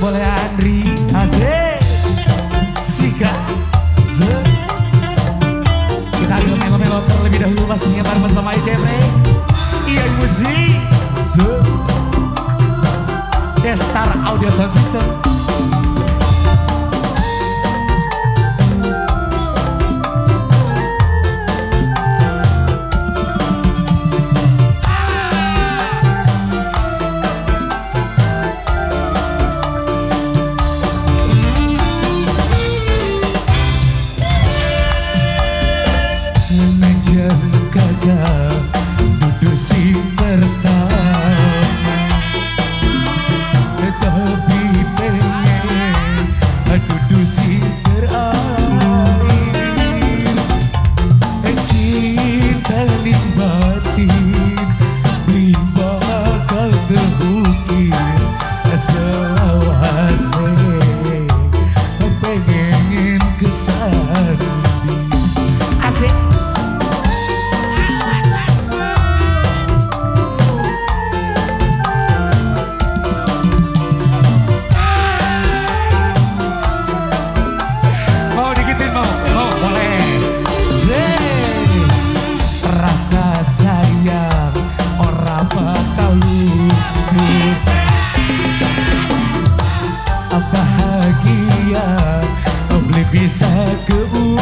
Boleh Andri, asik. Sika, Z. Kita ambil melo-melo terlebih dahulu pastinya bareng bersama IDM. Iya musik, Z. Destar Audio Sound System. Duduk si pertama, tapi pengen duduk si terakhir. Cinta ning batin beli bakal terukir selawase pengen kesandi. Asik. Bahagia beli bisa keukur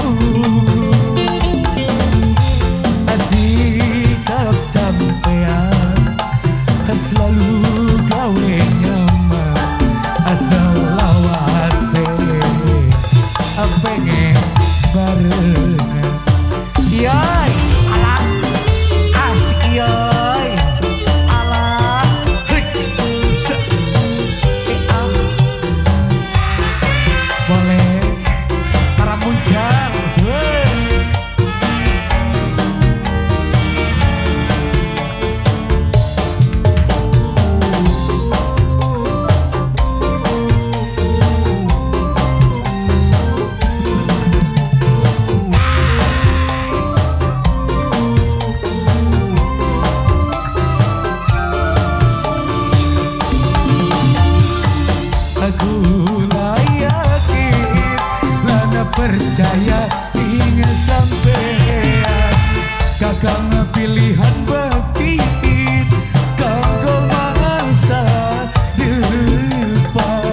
sikap sampean selalu gawe nyaman asal lawase pengen barengan. Yoi alah asik yoi alah hei se boleh para muncang. Aku yakin lana percaya ingin sampean kakang pilihan batin kanggo masa depan.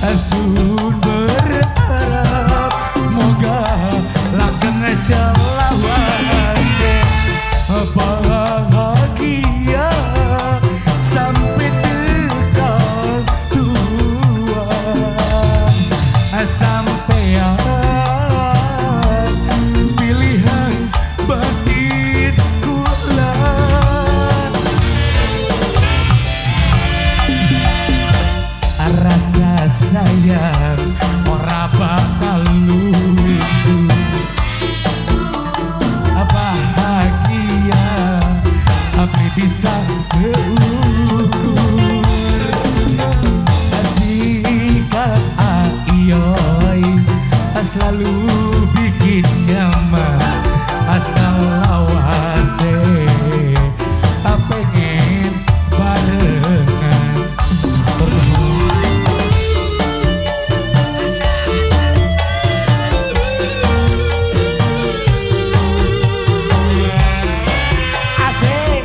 Asun berharap moga langgeng selawase bahagia sampai tekan tua. Sampean pilihan batin kula. Rasa sayang ora bakal luntur, bahagia api bisa terukur. Sikap aiyoi selalu bikin nyaman asal lawase pengen barengan. Asik.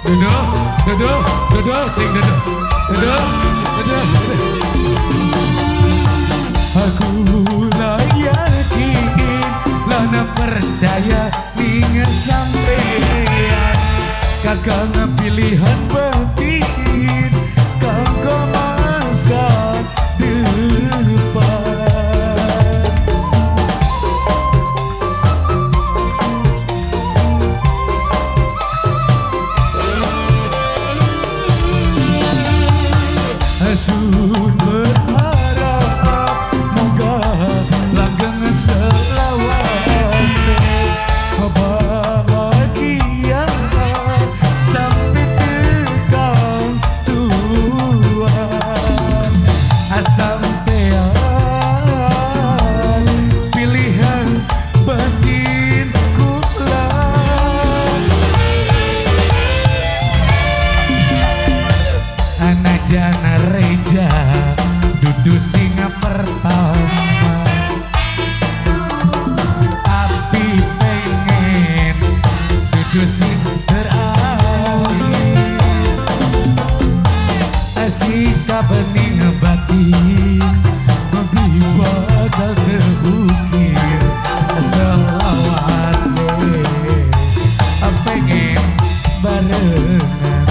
Duduh, duduh, duduh, ting duduh, duduh, duduh, duduh. Aku lah yakin, lah percaya ning sampean kakang pilihan batin kanggo masa depan. Sun berharap moga langgeng selawase bahagia sampai tekan tua. Sampean pilihan batin kula. Anajana reja dudu sing pertama, tapi pengen dudu sing terakhir. Sikap bening batin lebih bakal terukir selawase pengen barengan.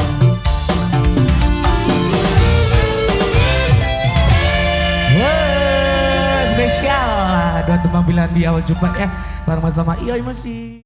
Wah, spesial dua tembang pilihan di awal jumpa ya bareng sama Iyo Musik.